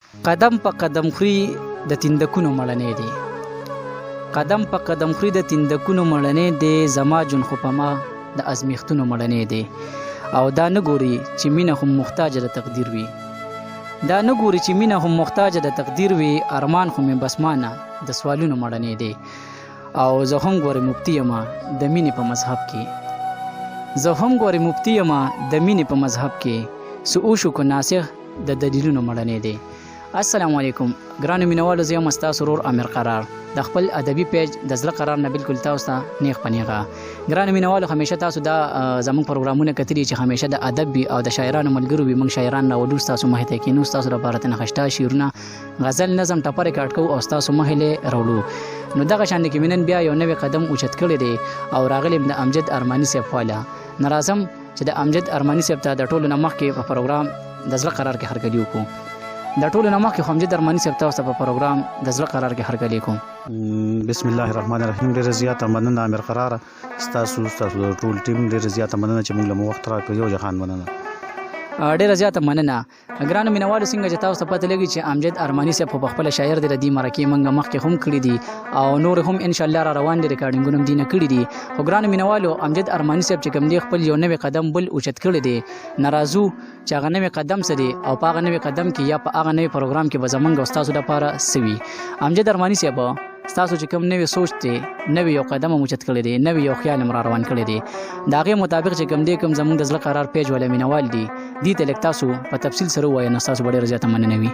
قدم په قدم خوري د تیندکونو مړنې دي، قدم په قدم خوري د تیندکونو مړنې دي، زما جون خو په ما د ازمیښتونو مړنې دي. او دا نه ګوري چې مینه هم محتاجه د تقدیر وي، دا نه ګوري چې مینه هم محتاجه د تقدیر وي، ارمان خو مې بس مانه د سوالونو مړنې دي. او زه هم ګورې مفتی یم د مینې په مذهب کې، زه هم ګورې مفتی یم د مینې په مذهب کې، څه وشو که ناسخ د دلیلونو مړنې دی. السلام علیکم ګرانو مینوالو، زه یم ستاسو ورور امیر قرار د خپل ادبي پیج د زړه قرار نه بالکل تاسو ته نیغ په نیغه. ګرانو مینوالو، همیشه تاسو دا زموږ پروګرامونه کتلي چې همیشه د ادب وي او د شاعرانو ملګرو وي. موږ شاعران راولو، ستاسو مخې ته کینو، ستاسو لپاره تنه خشته شعرونه، غزل، نظم، ټپه ریکارډ کوو او ستاسو مخې له راوړو. نو دغه شان کې مې نن بیا یو نوی قدم اوچت کړی دی او راغلی د امجد ارماني صاحب خواله. نو راځم چې د امجد ارماني صاحب ته د ټولو نه مخکې په پروګرام د زړه قرار کې هرکلی وکړو. د ټولو نه مخکې خو امجد ارماني صاحب تاسو ته په پروګرام د زړه قرار کې هرکلی کوم. بسم الله الرحمن الرحیم. ډېره زیاته مننه امیر قرار، ستاسو د ټول ټیم ډېره زیاته مننه چې موږ له مو وخت راکړ. یو جهان مننه. ډېره زیاته مننه. ګرانو مینوالو، څنګه چې تاسو ته پته لګي چې امجد ارماني صاحب خو په خپله شاعر دی، د دې مرکې موږ مخکې هم کړي دي او نور هم ان شاء الله را روان دي، ریکارډینګونه هم دي نه کړي دي. خو ګرانو مینوالو، امجد ارماني صاحب چې کوم دی خپل یو نوی قدم بل اوچت کړی دی. ناراضو چې هغه نوی قدم څه دی او په هغه نوی قدم کې یا په هغه نوی پروګرام کې به زمونږ او ستاسو لپاره څه وي. امجد ارماني صاحب، ستاسو چې کوم نوی سوچ دی، نوی یو قدم هم اوچت کړی دی، نوی یو خیال هم را روان کړی دی، د هغې مطابق چې کوم دی کوم زمونږ د زړه قرار پیج والا مینوال دي، دې ته لږ تاسو په تفصیل سره ووایئ نو ستاسو به ډېره زیاته مننه وي.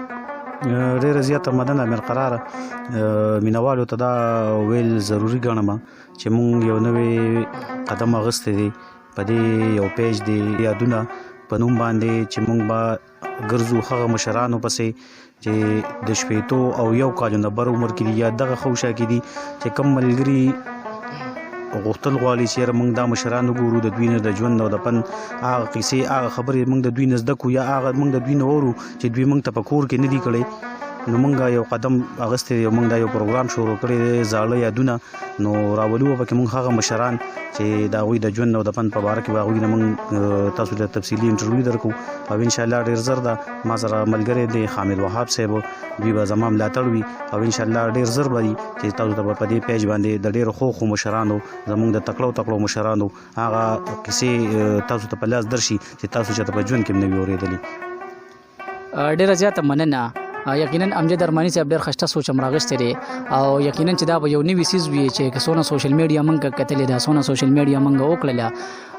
ډېره زیاته مننه امیر قرار. مینوالو ته دا ویل ضروري ګڼم چې مونږ یو نوی قدم اخیستی دی په دې یو پیج دی یادونه په نوم باندې، چې مونږ به ګرځو هغه مشرانو پسې چې د 61 کالو نه بر عمر کې دي یا دغه خوشا کې دي، چې کم ملګري غوښتل غواړي چې یاره موږ دا مشران وګورو، د دوی نه د ژوند او د پند هغه قصې، هغه خبرې موږ د دوی نه زده کړو یا هغه موږ د دوی نه اورو چې دوی موږ ته په کور کې نه دي کړی. نو موږ یو قدم اخیستی دی، موږ دا یو پروګرام شروع کړی دی زاړه یادونه. نو راولو به پکې موږ هغه مشران چې د هغوی د ژوند او د پند په باره کې به هغوی نه موږ تاسو ته تفصیلي انټرویو درکړو. او انشاءالله ډېر زر ده ما سره ملګری دی حامد وهاب صاحب، دوی به زما ملاتړ وي او انشاءالله ډېر زر به وي چې تاسو ته به په دې پیج باندې د ډېرو ښو ښو مشرانو، زموږ د تکړو تکړو مشرانو هغه قصې تاسو ته په لاس درشي چې تاسو چېرته په ژوند کې هم نه وي اورېدلي. ډېره زیاته مننه. یقینا امجد ارماني صاحب ډېر خسته سوچ هم راغستی دی او یقینا چې دا به یو نوی څیز وي چې که څونه سوشل میډیا موږ کتلې ده، څونه سوشل میډیا موږ وکړله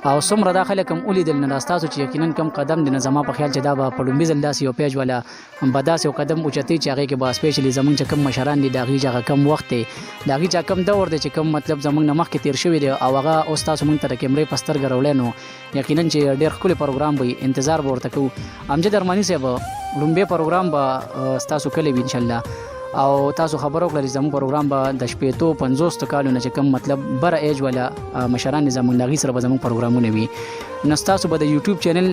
او څومره دا خلک هم ولیدل، نه دا ستاسو چې یقینا کم قدم دی، نه زما په خیال چې دا به په لومړي ځل داسې یو پیج والا به داسې یو قدم اوچتوي چې هغې کې به سپیشلي زمونږ چې کوم مشران دي، د هغوی چې هغه کم وخت دی، د هغوی چې کم دور دی، چې کوم مطلب زمونږ نه مخکې تېر شوی دی او هغه اوس تاسو موږ ته د کیمرې په سترګه راوړی، نو یقینا چې ډېر ښکلی پروګرام به وي، انتظار به ورته کوو. امجد ارماني صاحب، لومبی پروګرام به ستاسو کله وي انشاءالله؟ او تاسو خبر وکړه چې زموږ پروګرام به د 60، 50 کالو نه چې کوم مطلب بره ایج والا مشران دي زموږ، د هغوی سره به زموږ پروګرامونه وي. نو ستاسو به د یوټیوب چینل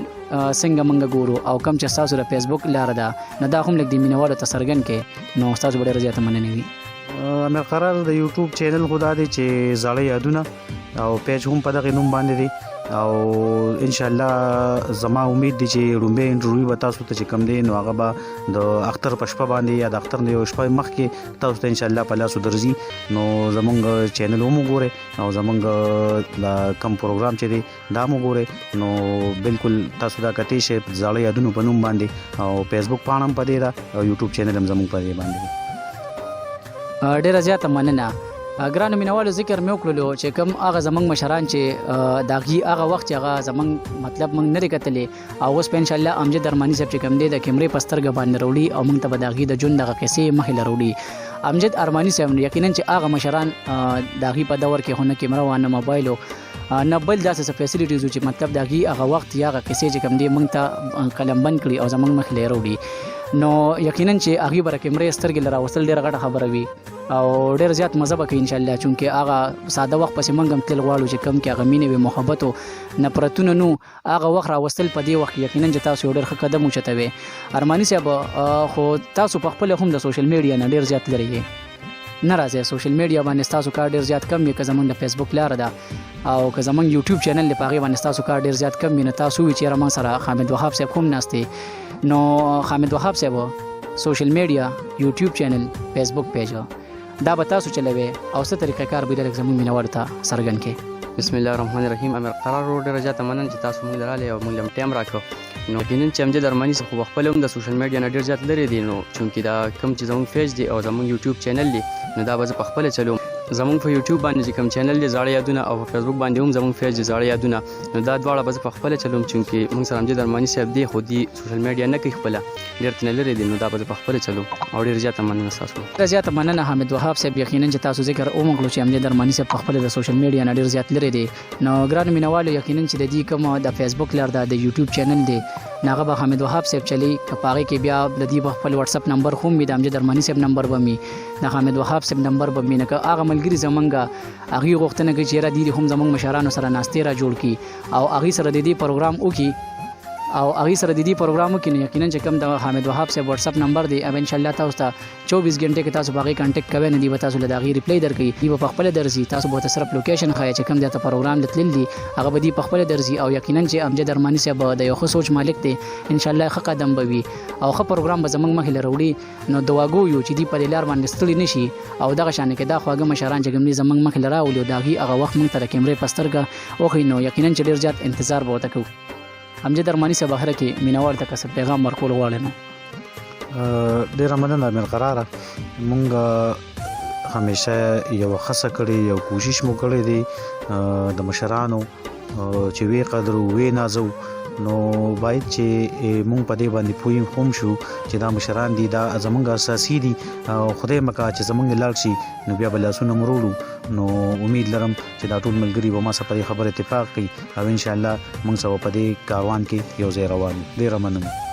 څنګه موږ ګورو او کم چې ستاسو د فیسبوک لاره ده، نو دا هم لږ د مینوالو ته څرګند کړئ نو ستاسو به ډېره زیاته مننه وي. امیر قرار، د یوټیوب چینل خو دا دی چې زاړه یادونه او پیج هم په دغه نوم باندې دی. او ان شاء الله زما امید دی چې لومبه انټرویو به تاسو ته چې کم دی نو هغه به د اختر په شپه باندې یا د اختر نه یو شپه مخکې تاسو ته ان شاء الله په لاسو درځي. نو زمونږ چینل هم وګورئ او زمونږ د کم پروګرام چې دی دا مو ګورئ. نو بالکل تاسو دا کتلی شئ زاړه یادونو په نوم باندې، او فیسبوک پاڼه هم په دې ده او یوټیوب چینل هم زمونږ په دې باندې دی. ډېره زیاته مننه. ګرانو مینوالو، ذکر مې وکړلو چې کوم هغه زمونږ مشران چې د هغوی هغه وخت چې هغه زمونږ مطلب موږ نه دی کتلی او اوس په انشاءالله امجد ارماني صاحب چې کوم دی د کیمرې په سترګه باندې راوړي او موږ ته به د هغوی د ژوند دغه قصې مخې له راوړي. امجد ارماني صاحب، یقینا چې هغه مشران د هغوی په دور کې خو نه کیمره وه، نه موبایل، نه بل داسې څه فیسیلیټیز چې مطلب د هغوی هغه وخت یا هغه قصې چې کوم دی موږ ته قلمبند کړي او زموږ مخې له یې راوړي. نو یقینا چې هغوی به د کیمرې سترګې له راوستل ډېره غټه خبره وي او ډېر زیات مزه به کوي انشاءالله، چونکې هغه ساده وخت پسې موږ هم تلل غواړو چې کوم کې هغه مینې وي، محبت و، نفرتونه نو هغه وخت راوستل په دې وخت کې یقینا چې تاسو یو ډېر ښه قدم اوچتوي. ارماني صاحب، خو تاسو په خپله هم د سوشل میډیا نه ډېر زیات لرې یئ، نه راځئ سوشل میډیا باندې، ستاسو کار ډېر زیات کم وي. که زمونږ د فیسبوک لاره ده او که زمونږ یوټیوب چینل دی، په هغې باندې ستاسو کار ډېر زیات کم وي. نو تاسو ووایئ چې یاره موږ سره حامد وهاب صاحب هم ناست دی. نو حامد وهاب صاحب، سوشل میډیا، یوټیوب چینل، فیسبوک پیج دا به تاسو چلوي او څه طریقه کار به لږ زموږ مینوالو ته څرګند کړي؟ بسم الله الرحمن الرحیم. امیر قرار ورور، ډېره زیاته مننه چې تاسو موږ له راغلئ او موږ له ټایم راکړو. نو یقینا چې امجد ارماني صاحب خو خپل هم د سوشل میډیا نه ډېر زیات لرې دی، نو چونکې دا کوم چې زموږ پیج دی او زموږ یوټیوب چینل دی، نو دا به زه په خپله چلوم. زموږ په یوټیوب باندې چې کوم چینل دی زاړه یادونه او په فیسبوک باندې هم زموږ پیج دی زاړه یادونه، نو دا دواړه به زه په خپله چلوم. چونکې موږ سره امجد ارماني صاحب دی، خو دی سوشل میډیا نه کوي، خپله ډېر ترېنه لرې دی، نو دا به زه په خپله چلوم. او ډېر زیاته مننه ستاسو. ډېره زیاته مننه حامد وهاب صاحب. یقینا چې تاسو ذکر وموکړو چې امجد ارماني صاحب په خپله د سوشل میډیا نه ډېر زیات لرې دی، نو ګرانو مینوالو، یقینا چې د دې کوم د فیسبوک لار ده، د یوټیوب چینل دی، نو هغه به حامد وهاب صاحب چلی. که په هغې کې بیا د دې په خپل واتساپ نمبر هم وي، د امجد ارماني صاحب نمبر به مي، د حامد وهاب صاحب نمبر به مي. نو که هغه ملګري زمونږ هغوی غوښتنه کوي چې یاره دې هم زمونږ مشرانو سره ناستې را جوړ کړي او هغوی سره د دې پروګرام وکړي او هغه سره د دې پروګرام وکړي، نو یقینا چې کوم د حامد وهاب صاحب واتساپ نمبر دی، او ان شاء الله تاسو ته 24 غنټه کې تاسو په هغې کانټیکټ کوئ، نو دی به تاسو له د هغې ریپلی درکوي. دی به په خپله درځي، تاسو به ورته صرف لوکیشن ښایئ چې کوم ځای ته پروګرام له تلل دي، هغه به دی په خپله درځي. او یقینا چې امجد ارماني صاحب د یو ښه سوچ مالک دی، ان شاء الله ښه قدم به وي او ښه پروګرام به زموږ مخې له راوړي. نو دعاګو یو چې دی په دې لار باندې ستړي نه شي او دغه شان کې دا خواږه مشران چې کوم دي زموږ مخې له راولي او د هغوی هغه وخت موږ ته د کیمرې په سترګه وښيي، نو یقینا چې ډېر زیات انتظار به ورته کوو. امجد ارماني صاحب، اخره کې مینوال ته که څه پیغام ورکول غواړئ نو؟ ډیره مننه امیر قراره. مونږ همیشه یو خاصه کړی، یو کوشش مو کړی دی د مشرانو چې وی قدر وی نازو. نو باید چې مونږ په دې باندې پوه هم شو چې دا مشران دي، دا زمونږ اساسي دي، او خدای مکه چې زمونږ لاړ شي نو بیا به لاسونه مروړو. نو امید لرم چې دا ټول ملګري به ما سره په دې خبره اتفاق کوي او ان شاء الله موږ سره په دې کاروان کې یو ځای روان. ډیره مننه.